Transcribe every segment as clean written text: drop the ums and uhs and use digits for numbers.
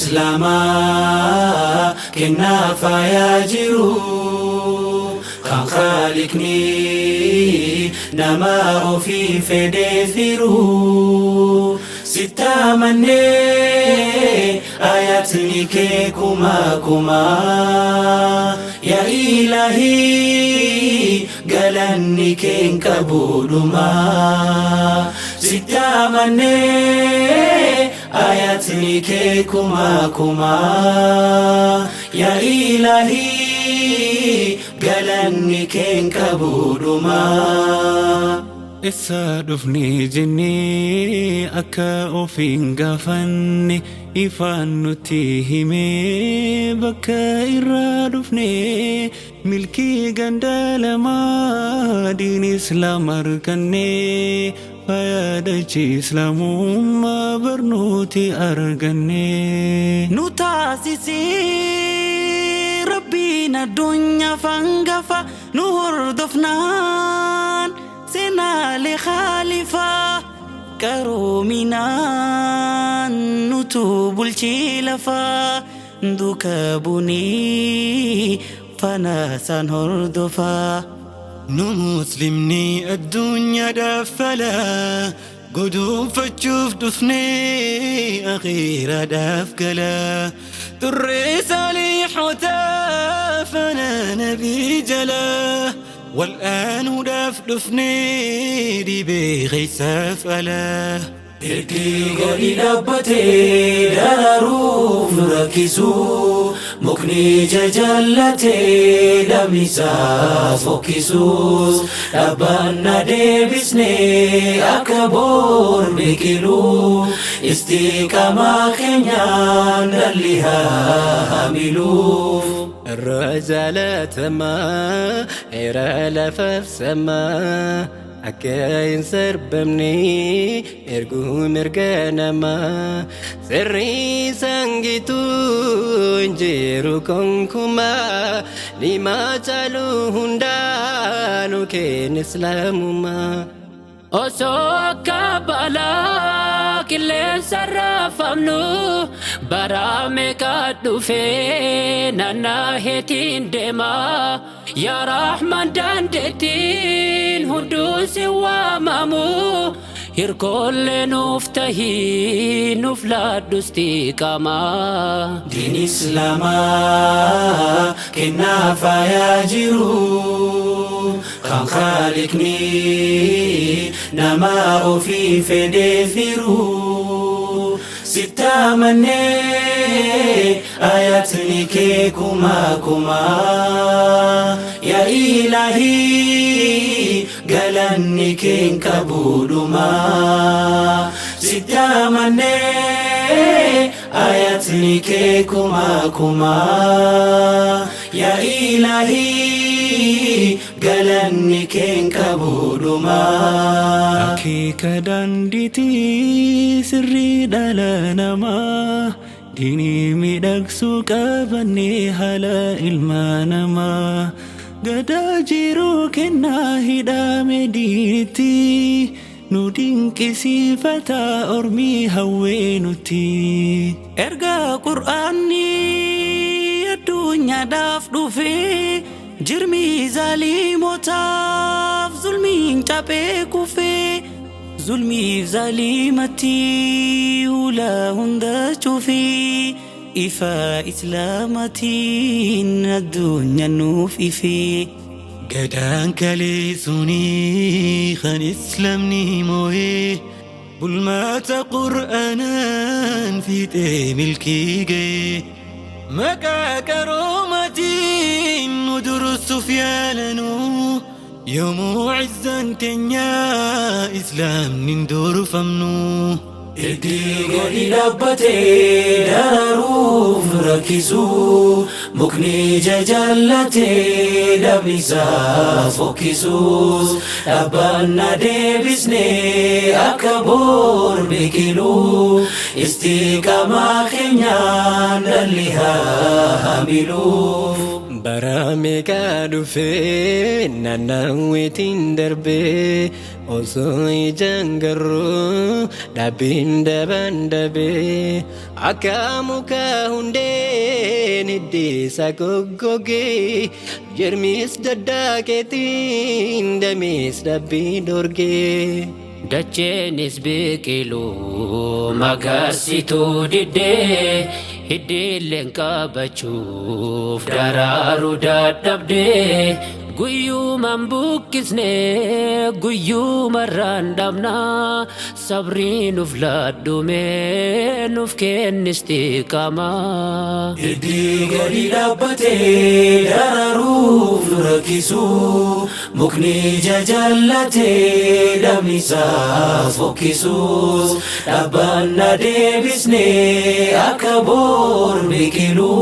Islaamaa kennaa faayaa jiru kan Khaaliqni nama ofii fedhee firu. Sitti amannee ayatni kee kuma kuma, yaa Ilaahii, galanni kee hin qabu dhuma. Sitti amannee ayatni kee kuma kuma, yaa Ilaahii, galanni kee hin qabu dhuma. Eessa dhufne jennee akka ofiin gaafanne, ifaan nutti himee bakka irraa dhufne. Milkii ganda lamaa diin Islaam arganne, fayyadachi Islaamummaa barnooti arganne. Nu taasisee Rabbiin addunyaa fangafa, nu hordofnaan seenaalee khaalifaa, qaroominaan nutu bulchii lafaa, duuka bunii fanaasaan hordofaa. Nu Muslimni addunyaadhaaf falaa guduunfachuuf dhufnee akhiiraadhaaf galaa, turree saalihotaa fana nabii jalaa wal'aanuudhaaf dhufnee dhibee keessaaf alaa. Irki gadi dhaabbatee dararuuf nu rakkisu, mukni jajallatee dhabni isaa fokkisus, dhaabbanna deebisnee akka bor biqilu, istiqaamaa keenyaan dhalli haa hamiluuf. Irra jaalatamaa heera lafaaf samaa, akka hin sarbamne erguu mirga namaa, sirrii sangituu hin jiru konkumaa, nimaa caalu hundaa nu kenna Islaamummaa. Osoo akka balaa qilleensa raafamnu, bara meeqa dhufee nannaaheetiin deema. Yaa Rahman, dandeettiin hunduu si waamamu, hirkoollee nuuf tahii, nuuf laadhu istiqaamaa. Diin Islaamaa kennaa faayaa jiru kan Khaaliqni nama ofii fedhee firu. Sitti amannee ayatni kee kuma kuma, yaa Ilaahii, galanni kee hin qabu dhuma. Sitti amannee ayatni kee kuma kuma, yaa Ilaahii, galanni kee hin qabu dhuma. Akeeka daandiitii sirrii dhala namaa, diinii miidhagsuu qabannee haala ilma namaa, gadaa jiruu kennaa hidhame diinitti, nu dinqisiifata ormii hawwee nutti. Erga Qur'aanni addunyaadhaaf dhufee, jirmi zaalimotaaf zulmiin caphee kufee, zulmiif zaalimatti hula hunda cufee, ifa Islaamatiin addunyaa nuuf ifee. Gadaan kalee sunii kan Islaamni moo'ee, bulmaata Qur'aanaan fiixee milkii ga'ee, maqaa qaroomaatiin nu dursuuf yaalanuu, yoomuu izzaan teenyaa Islaamni hin durfamnu. Irki gadi dhaabbatee dararuuf nu rakkisu, mukni jajallatee dhabni isaa fokkisus, dhaabbanna deebisnee akka bor biqilu, istiqaamaa keenyaan dhalli haa hamiluuf. Bara meeqa dhufee naannawweetiin darbee. Osoo ijaan garuu dhaabbiin daban dabee akka muka hundeen hiddiisa goggogee jirmis daddaaqeetiin damees dhabbii dorgee. Dacheenis biqiluu magarsituu diddee hiddiilleen qabachuuf daraaruu dadhabdee guyyuuman buqqisnee guyyuumarraan dhabnaa sabrii nuuf laadhumee nuuf kennisti qaamaa. Hiddi gadi dhaabbatee dararuuf nu rakkisu, mukni jajallatee damni isaa fokkisus, dhaabbanna deebisnee akka bor biqilu,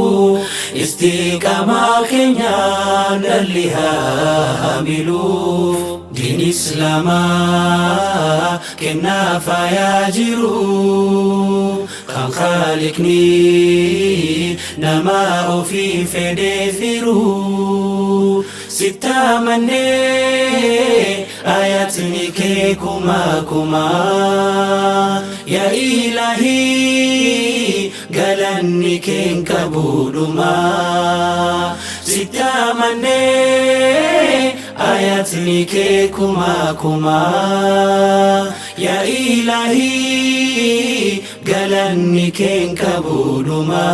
istiqaamaa keenyaan dhalli haa hamiluuf. Diin Islaamaa kennaa faayaa jiru kan Khaliqni nama ofii fedhee firu, sittamannee ayatni kee kuma kuma, yaa Ilaahii, galanni keen qabuudhuma. Sittamannee ayatni kee kuma kuma, yaa Ilaahii, galanni keen qabuudhuma.